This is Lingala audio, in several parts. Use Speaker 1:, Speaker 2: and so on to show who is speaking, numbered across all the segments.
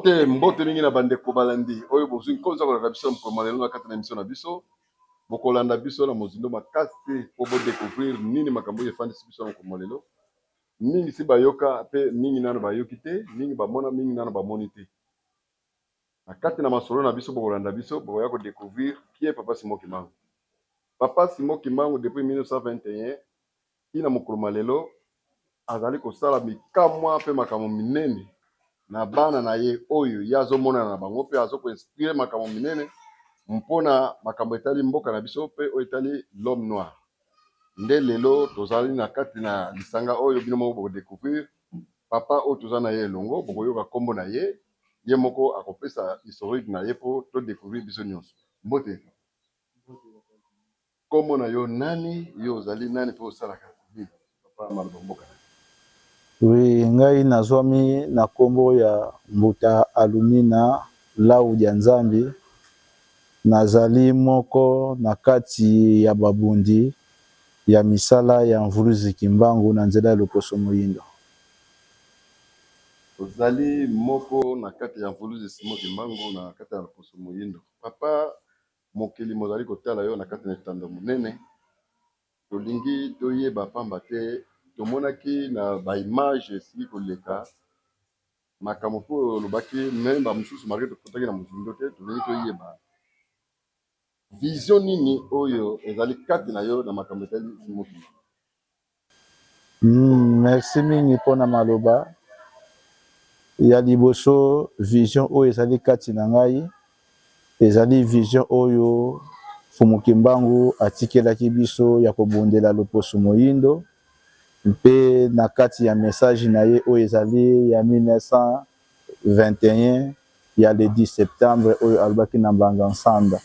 Speaker 1: Mbote, mbote mingi na bandeko balandi oyo bozwi nkonza kolanda biso mokolo mwa lelo na kati na emission na biso. Bokolanda biso na mozindo makasi mpo bodecouvrir nini makambo oyo efandisi biso na mokolo mwa lelo. Mingi si bayoka mpe mingi nano bayoki te, mingi bamona, mingi nano bamoni te. Na kati na masolo na biso bokolanda biso, bokoya ko decouvrir qui est Papa Simon Kimbangu. Papa Simon Kimbangu depuis 1921 ti na mokolo mwa lelo azali kosala mikamwa mpe makambo minene na bana na ye oyo ye azomonana na bango mpe azo ko inspire makambo minene mpo na makambo etali mboka na biso mpe oyo etali l'homme noir. Nde lelo tozali na kati na lisanga oyo bino moko boko decouvrir papa oyo toza na ye elongo, bokoyoka nkombo na ye, ye moko akopesa historique na ye mpo to decouvrir biso nyonso. Mbote. Nkombo na yo nani? Yo ozali nani mpe osalaka nini? Papa maloba mboka na yo.
Speaker 2: Oui, ngai nazwami na kombo ya Mbuta Alumina Lau dia Nzambi. Nazali moko na kati ya babundi ya misala ya Mvuluzi Kimbangu na nzela ya loposo moyindo.
Speaker 1: Ozali moko na kati ya Mvuluzi Simon Kimbangu na kati ya loposo moyindo. Papa, mokili mozali kotala yo na kati na etando monene. Tolingi toyeba pamba te tomonaki na ba image esili koleka makambo mpo olobaki me ba mosusu malgre tokotaki na mozindo te, tolingi toyeba vision nini oyo ezali kati na yo na makambo etali Simon Kimbangu.
Speaker 2: Merci mingi pona maloba. Ya liboso vision oyo ezali kati na ngai ezali vision oyo Mfumu Kimbangu atikelaki biso ya kobundela loposo moyindo mpe na kati ya message na ye oyo ezali ya 1921 ya le 10 septembre oyo alobaki na Mbanza Nsanda.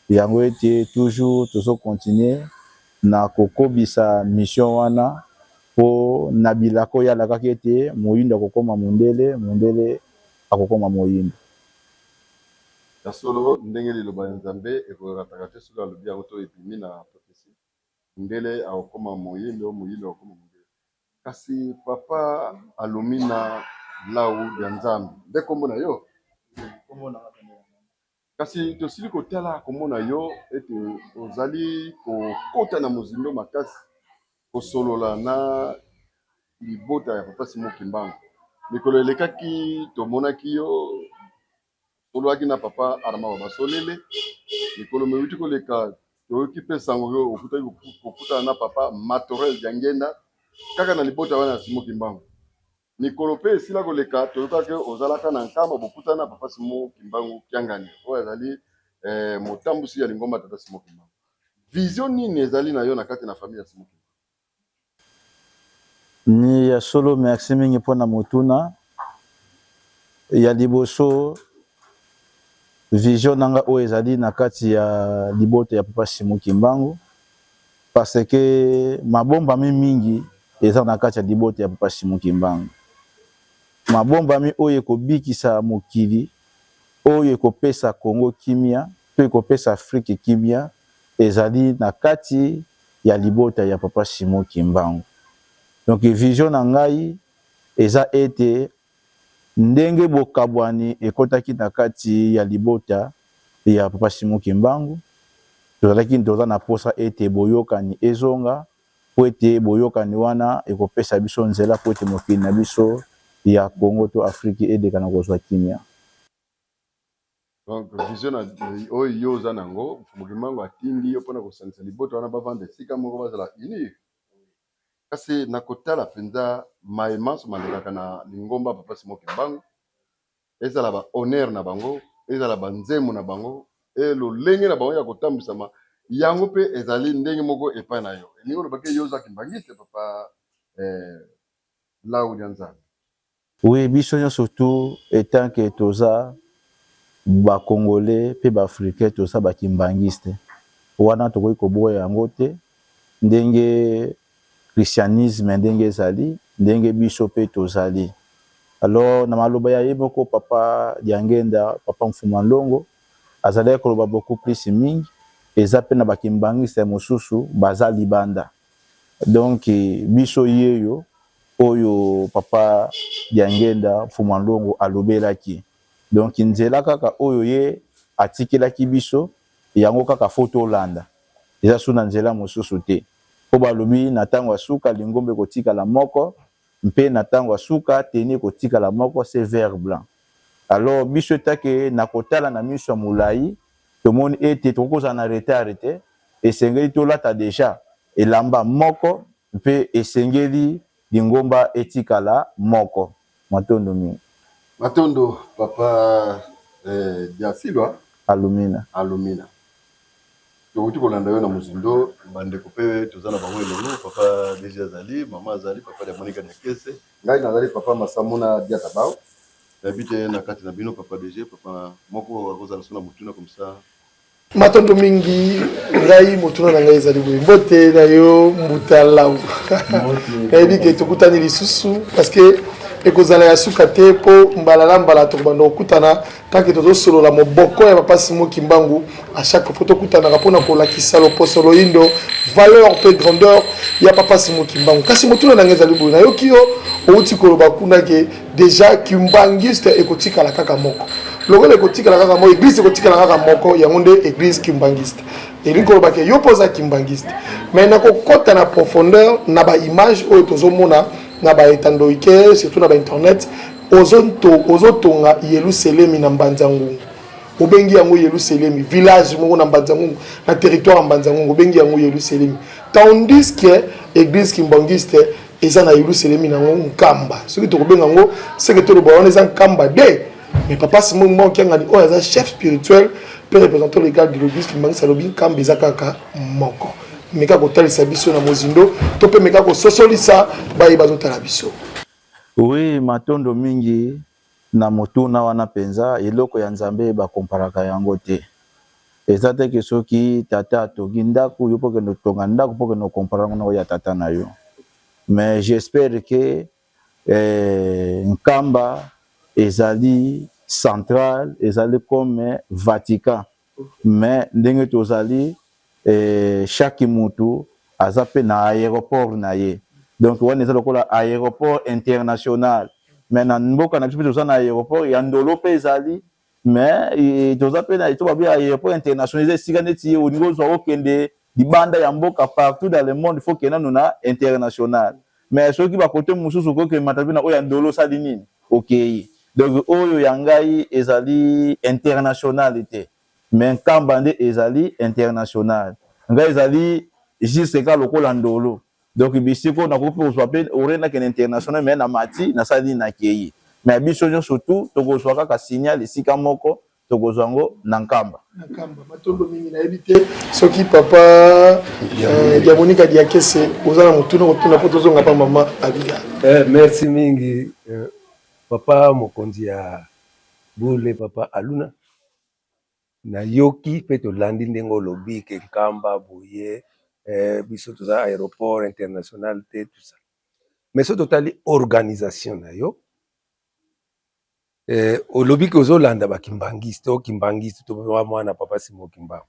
Speaker 2: Yango ete toujours tozo continuer na kokobisa mission wana po na bilaka oyo ye alakaki ete moyindo akokoma mundele, mundele akokoma moyindo.
Speaker 1: Ya solo, ndenge Liloba ya Nzambe ekorataka te soki alobi yango to ebimi na prophetie, mundele akokoma moyindo, moyindo akokoma mundele. Kasi papa Alumina Lau ya Nzambe nde kombo na yo? Kasi tosili kotala komona yo ete ozali kokota na mozindo makasi kosolola na libota ya papa Simon Kimbangu. Mikolo elekaki tomonaki yo osololaki na papa Armand Babasolele. Mikolo miwuti koleka toyoki mpe sango yo okutaki kokutana na papa Matorel Diangenda kaka na libota wana ya Simon Kimbangu. Mikolo pe esila koleka, toyokaki ozalaka na Nkamba, bokutana na Papa Simon Kimbangu Kiangani, oyo azali eh, motambusi ya lingomba Tata Simon Kimbangu. Vision nini ezali na yo na kati na famille ya Simon Kimbangu?
Speaker 2: Ni ya solo merci mingi pona motuna. Ya liboso vision na nga oyo ezali na kati ya libota ya Papa Simon Kimbangu parce que mabombami mingi eza na kati ya libota ya Papa Simon Kimbangu. Mabombami oyo ekobikisa mokili, oyo ekopesa Congo kimia to ekopesa Afrique kimia ezali na kati ya libota ya Papa Simon Kimbangu. Donc vision na ngai eza ete Ndenge bokabwani ekotaki na kati ya libota ya Papa Simon Kimbangu, tozalaki toza na posa ete boyokani ezonga, mpo ete boyokani wana ekopesa biso nzela mpo ete mokili na biso ya Congo to Afriki eleka na kozwa kimia.
Speaker 1: Donc vision na oyo yo oza na yango, Mfumu Kimbangu atindi yo pona kosangisa libota wana bavanda esika moko bazala unir. Kasi na kotala mpenza maye manso malekaka na lingomba Papa Simon Kimbangu, ezala ba honneur na bango, ezala ba nzembo na bango, e lolenge na bango ya kotambwisama, yango mpe ezali ndenge moko epai na yo. Elingi koloba ke yo oza kimbanguiste, Papa eh, Lau dia Nzambe?
Speaker 2: Oui biso nionso tout etant que toza ba congolais pe ba africains toza ba kimbanguiste wana tokoki koboya yango te ndenge christianisme ndenge ezali ndenge biso pe tozali alors na maloba ya ye moko papa Diangenda papa Mfuma Nlongo azalaki koloba beaucoup plus mingi eza pe na ba kimbanguiste mosusu baza libanda Donc biso yeyo oyo papa Diangenda Mfumua Nlongo alobelaki. Donc nzela kaka oyo ye atikelaki biso, yango kaka faut tolanda. Eza su na nzela mosusu te. Po balobi na tango ya suka lingomba ekotikala moko, mpe na tango ya suka tenue ekotikala moko se vert blanc. Alors biso etant que na kotala na miso ya molayi, tomoni ete tokoki kozala na retard te, esengeli tolata dejà elamba moko mpe esengeli lingomba etikala moko. Matondo mingi.
Speaker 1: Matondo papa eh, Diasilwa
Speaker 2: Alumina.
Speaker 1: Alumina. Tokoki kolanda yo na mozindo, bandeko mpe toza na bango elongo, papa DG azali, mama azali, papa Diamonika Diakese. Ngai nazali papa Masamuna Diatabao. Nayebi te na kati na bino papa DG, papa moko akozala so na motuna comme ça.
Speaker 3: Matondo mingi. Ngai motuna na ngai ezali boye: mbote na yo mbuta Lau, nayebi ke tokutani lisusu parce que ekozala ya suka te, mpo mbala na mbala tokobanda kokutana tant tozosolola moboko ya papa Simon Kimbangu. À chaque fois tokutanaka mpona kolakisa loposo loyindo, valeur mpe grandeur ya papa Simon Kimbangu. Kasi motuna na ngai ezali boye: nayoki yo outi koloba kuna ke déjà kimbangiste ekotikala kaka moko, lokola ekotikala kaka moko, église ekotikala kaka moko, yango nde église kimbangiste. Elingi koloba ke yo mpo oza kimbangiste, mais nakokɔta na profondeur na baimage oyo tozomona na baetandoike, surtout na bainternet. Ozotonga Yelusalemi na Mbanza Ngungu, obengi yango Yelusalemi, village moko na Mbanza Ngungu, na territoire ya Mbanza Ngungu, obengi yango Yelusalemi, tandis que église kimbangiste eza na Yelusalemi nango Nkamba. Soki tokobenga yango seke toloba wana eza Nkamba de. Mais papa Simon Kimbangu Kiangani, oyo aza chef spirituel mpe représentant légal de l'église kimbangiste, alobi Nkamba eza kaka moko. Meka kotalisa biso na mozindo to mpe meka kososolisa baye bazotala biso.
Speaker 2: Oui, matondo mingi na motuna wana. Mpenza eloko ya Nzambe bakomparaka yango te. Eza te ke soki tata atongi ndako, yo mpo okende otonga ndako mpo okende okompara yango na oyo ya tata na yo. Mais j'espère ke Nkamba ezali central, ezali comme Vatican, mais ndenge tozali chaque mutu aza mpe na aéroport na ye. Donc wana eza lokola aéroport international, mais na mboka na biso mpe toza na aéroport ya Ndolo mpe ezali, mais toza mpe na to babi aéroport international. Eza esika neti ye olingi ozwa okende libanda ya mboka, partout dans le monde, faut okende nano na international. Mais soki bakote mosusu, okokemata mpe na oyo ya Ndolo, osali nini, okei. Donc oyo ya ngai ezali international te, mais Nkamba nde ezali international. Ngai ezali juste ka lokola Ndolo. Donc bisiko nakoki mpe kozwa mpe ore nakende international, mais na mati nasali nini, nakei. Mais biso nyonso tu tokozwa kaka signal esika moko, tokozwa yango na Nkamba.
Speaker 3: Na Nkamba. Matondo mingi. Nayebi te soki papa Diamonika Diakese oza na motuna kotuna mpo tozonga pa mama Abiga.
Speaker 4: Merci mingi, papa mokonzi ya bule, papa Aluna. Nayoki mpe tolandi ndenge olobi ke Nkamba boye, biso toza aéroport international te, tout ça. Mais so totali organisation na yo, olobi ke ozolanda bakimbangiste to kimbangiste to mwana papa Simon Kimbangu,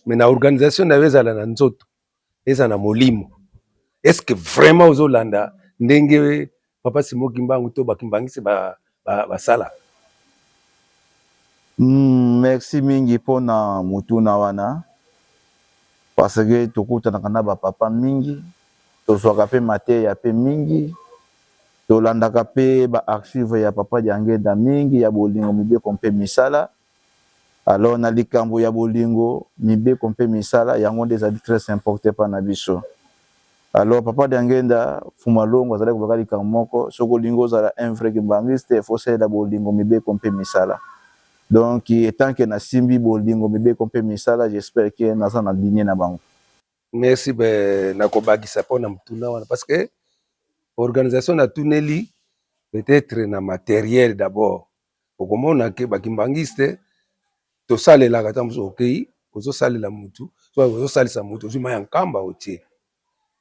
Speaker 4: mais na organisation na yo, ezala na nzoto, ezala na molimo, est ce que vraiment ozolanda ndenge papa Simon Kimbangu to bakimbangiste basalaka?
Speaker 2: Merci mingi mpona motuna wana, parce que tokutanaka na bapapa mingi, tozwaka mpe mateya mpe mingi, tolandaka mpe baarchive ya papa Diangenda mingi ya bolingo, mibeko mpe misala. Alors na likambo ya bolingo, mibeko mpe misala, yango nde ezali très important mpa na biso. Alors papa Diangenda Fumalongo azali kobaka likambo moko: soki olingi ozala un vrai kimbangiste, faut osalela bolingo, mibeko mpe misala. Donc étant que nasimbi bolingo, mibeko mpe misala, j'espère ke naza na ligne na bango.
Speaker 4: Merci. Be nakobakisa mpona motuna wana, parce que organisation natuneli peut-être na matériel d'abord. Okomona ke bakimbangiste tosalelaka, ta mosusu okei ozosalela mutu, so ozosalisa mutu, ozwi mai ya Nkamba otie.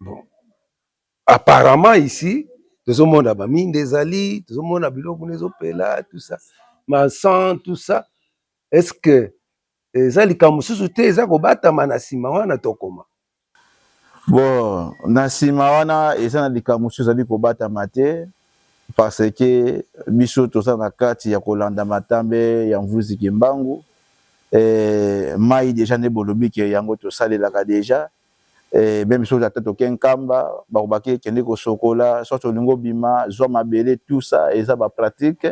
Speaker 4: Bon, apparemment ici tozomona baminde ezali, tozomona biloko kuna ezopela, tout ça, masan, tout ça. Est ce que eza likambo mosusu te eza kobatama na nsima wana tokoma?
Speaker 2: Bon, na nsima wana eza na likambo mosusu ezali kobatama te. Parce que biso toza na kati ya kolanda matambe ya Mvuzi Kimbangu. Eh, mayi dejà nde bolobi ke yango tosalelaka dejà. Eh, meme soki ata toke Nkamba, bakobaki kende kosokola, soit olingi obima, zwa mabele, tout ça eza ba pratique.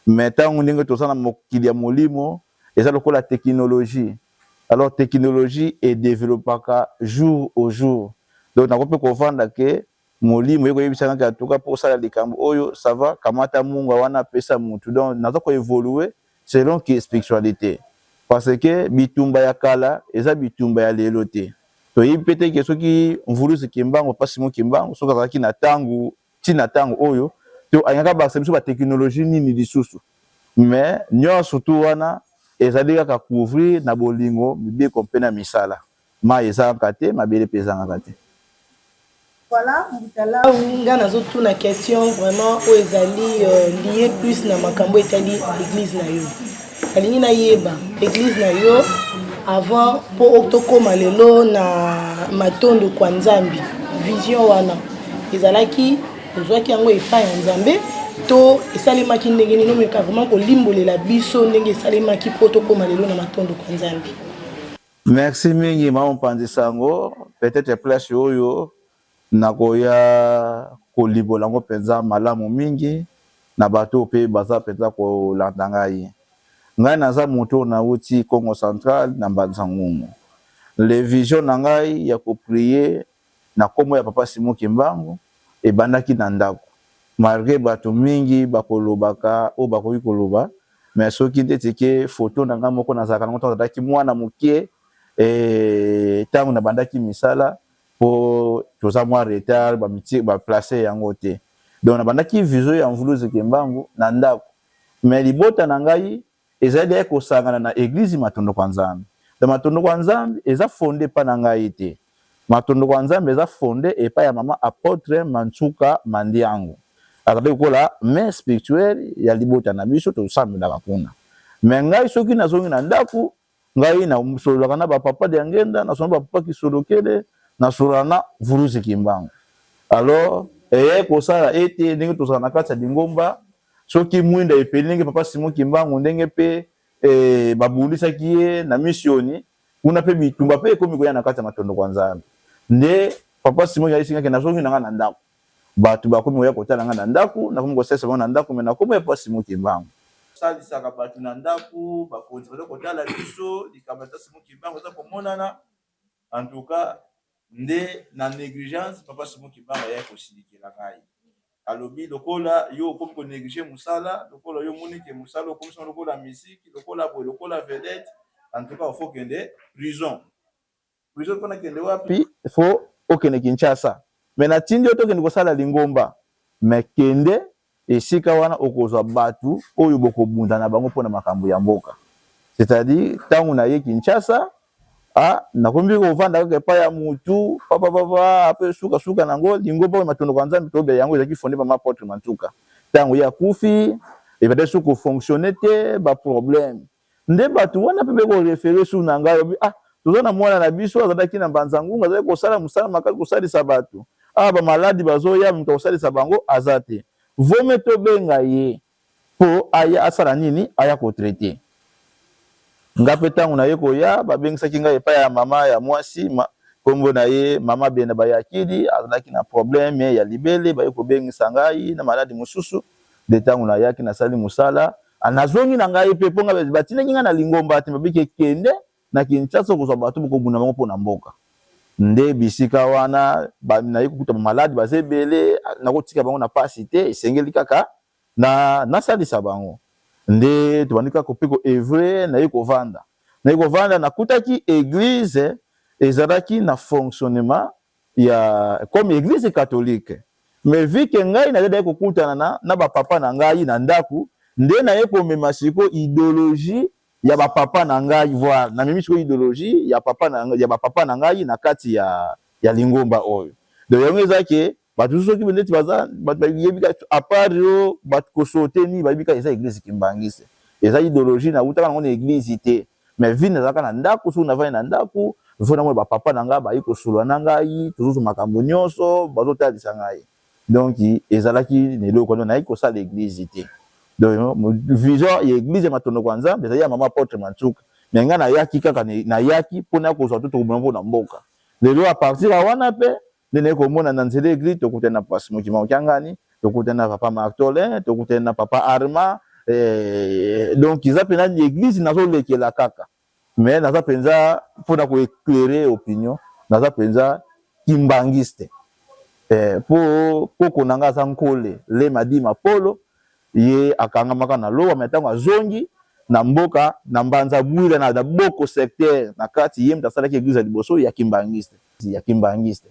Speaker 2: Mais tango ndenge toza na mokili ya molimo, eza lokola technologie. Alors technologie e developpaka jour au jour. Donc nakoki pe kovanda ke molimo eye koyebisa nga ke en tout cas po osala likambo oyo ça va, kamata mungwa wana pesa mutu. Donc naza ko evoluer selon ki spiritualite. Parce que bitumba ya kala eza bitumba ya lelo te. Toyebi pe te ke soki Mvuluzi Kimbangu, Papa Simon Kimbangu soki azalaki na tangu ti na tango oyo to alingaki abakisa biso ba technologie nini lisusu mais nionso tout wana ezali kaka couvrir na bolingo mibeko mpe na misala mayi ezangaka te mabele mpe ezangaka te.
Speaker 5: Voilà mbuta lau nga nazo tuna question vraiment oyo ezali lie plus na makambo etali eglise na yo nalingi nayeba eglise na yo avant po tokoma lelo na matondo kwa nzambi vision wana ezalaki ozwaki yango epai ya nzambe to esalemaki ndenge nini omeka vraiment kolimbolela biso ndenge esalemaki mpo tokoma lelo na matondo kwa nzambi.
Speaker 2: Merci mingi mama mopanzi sango, peut-etre place oyo Nakoya kolimbola yango mpenza malamu mingi na bato oyo mpe baza mpenza kolanda ngai. Ngai naza moto oyo nawuti Kongo Central na Mbanza Ngungu. Le vision na ngai ya ko prier na kombo ya Papa Simon Kimbangu ebandaki na ndako. Malgre bato mingi bakolobaka oyo bakoki koloba, mais soki ndeti ke photo na ngai moko nazalaka na yango tango nazalaki mwana moke, tango nabandaki misala, po toza mwa retard ba mitie ba place yango te donc na bandaki vision ya mvuluzi kimbangu na ndaku mais libota na ngai ezali deja kosangana na eglise matondo kwa nzambe donc matondo kwa nzambe eza fonde epa na ngai te matondo kwa nzambe eza fonde epa ya mama apotre mansuka mandiangu azali lokola main spirituelle ya libota na biso tosambelaka kuna mais ngai soki nazongi na ndaku Ngai na sololaka na ba papa Diangenda, na solola na ba papa Kisolokele, na solola na Mvuluzi Kimbangu. Alors eye kosala ete ndenge tozala na kati ya lingomba, soki mwinda epeli ndenge papa Simon Kimbangu ndenge pe eh, babundisaki ye na misioni kuna pe bitumba pe ekomi koya na kati ya matondo kwa Nzambe. Nde papa Simon ayebisi ngai ke nazongi na ngai na ndako. Batu bakomi koya kotala nga na ndaku, nakomi kosalisa bango na ndaku mais na kombo ya papa Simon Kimbangu. Salisaka batu na ndaku, bakonzi baza kotala biso, likambo ya tata Simon Kimbangu eza komonana, en tout cas nde na negligence papa Simon Kimbangu ayaki kosilikela ngai. Alobi lokola yo okomi ko negliger musala, lokola yo omoni ke musala okomisi yango lokola musique, lokola boye, lokola vedette, en tout cas il faut okende prison. Prison pona kende wapi? Faut okende Kinshasa mais natindi yo te okende kosala lingomba mais kende esika wana okozwa batu oyo bokobunda na bango pona makambo ya mboka. C'est à dire tangu naye Kinshasa ah nakomi kovanda kaka epai ya mutu papapapa apres suka suka nango lingomba oyo matondo kwa Nzambe tobela yango ezalaki fonde par Apotre Mantuka. Tangu ye akufi ebandaki lisusu ko fonctionner te ba problème. Nde batu wana pe baye ko referer sur na ngai balobi ah toza na mwana na biso azalaki na Mbanza Ngungu azalaki kosala mosala makasi kosalisa batu awa ba maladi bazoya mutu ya kosalisa bango aza te vaut mieux tobenga ye po aya asala nini aya ko traiter nga pe tangu naye koya babengisaki ngai epai ya mama ya mwasi kombo na ye mama Bena Bayakili azalaki na problème ya libele baye kobengisa ngai na maladi mosusu nde tangu nayaki nasali mosala Nazongi na ngai pe po ngai batindaki ngai na lingomba te babi ke kende na Kinshasa okozwa bato bokobunda bango pona mboka. Nde bisika wana ba naye kokuta ba malade baza ebele nakotika bango na pasi te esengeli kaka na nasalisa bango. Nde tobandi kaka pe ko oeuvrer naye kovanda. Naye kovanda nakutaki eglise ezalaki na fonctionnement ya comme eglise catholique mais vu que ngai nazalaki kokutana na, na ba papa na ngai na ndaku nde naye komema sikoyo ideologie ya ba papa na ngai voilà namemi sikoyo ideologie ya papa na ya ba papa na ngai na kati ya ya lingomba oyo donc yango eza ke bato mosusu soki neti baza bato bayebi kaka à part yo bato kosote nini bayebi kaka eza eglise kimbangiste eza ideologie nawutaka nango na eglise te Mais vie nazalaka na ndaku soki navandi na ndaku il faut namona ba papa na nga baye kosolola na ngai tozozwa makambo nionso bazotalisa ngai. Donc ezalaki na eloko wana, nayaki kosala église te. Donc vision ya église ya Matondo kwa Nzambe ezali ya mama apôtre Mantsuka, mais ngai nayaki kaka, nayaki mpona kozwa to tokobona mpona mboka. Lelo à partir ya wana mpe nde naye komona na nzela église, tokutani na pasi Mokima Okiangani, tokutani na papa Martolin, tokutani na papa Arma. Donc eza mpenza église nazolekela kaka, mais naza mpenza mpona koéclairer opinion, naza mpenza kimbangiste, po koko na nga aza Nkole Lema Dima Polo. Ye akangamaka na lowa, mais ntango azongi na mboka na Mbanza Bwila na boko secteur na kati, ye moto asalaki église ya liboso ya kimbangiste.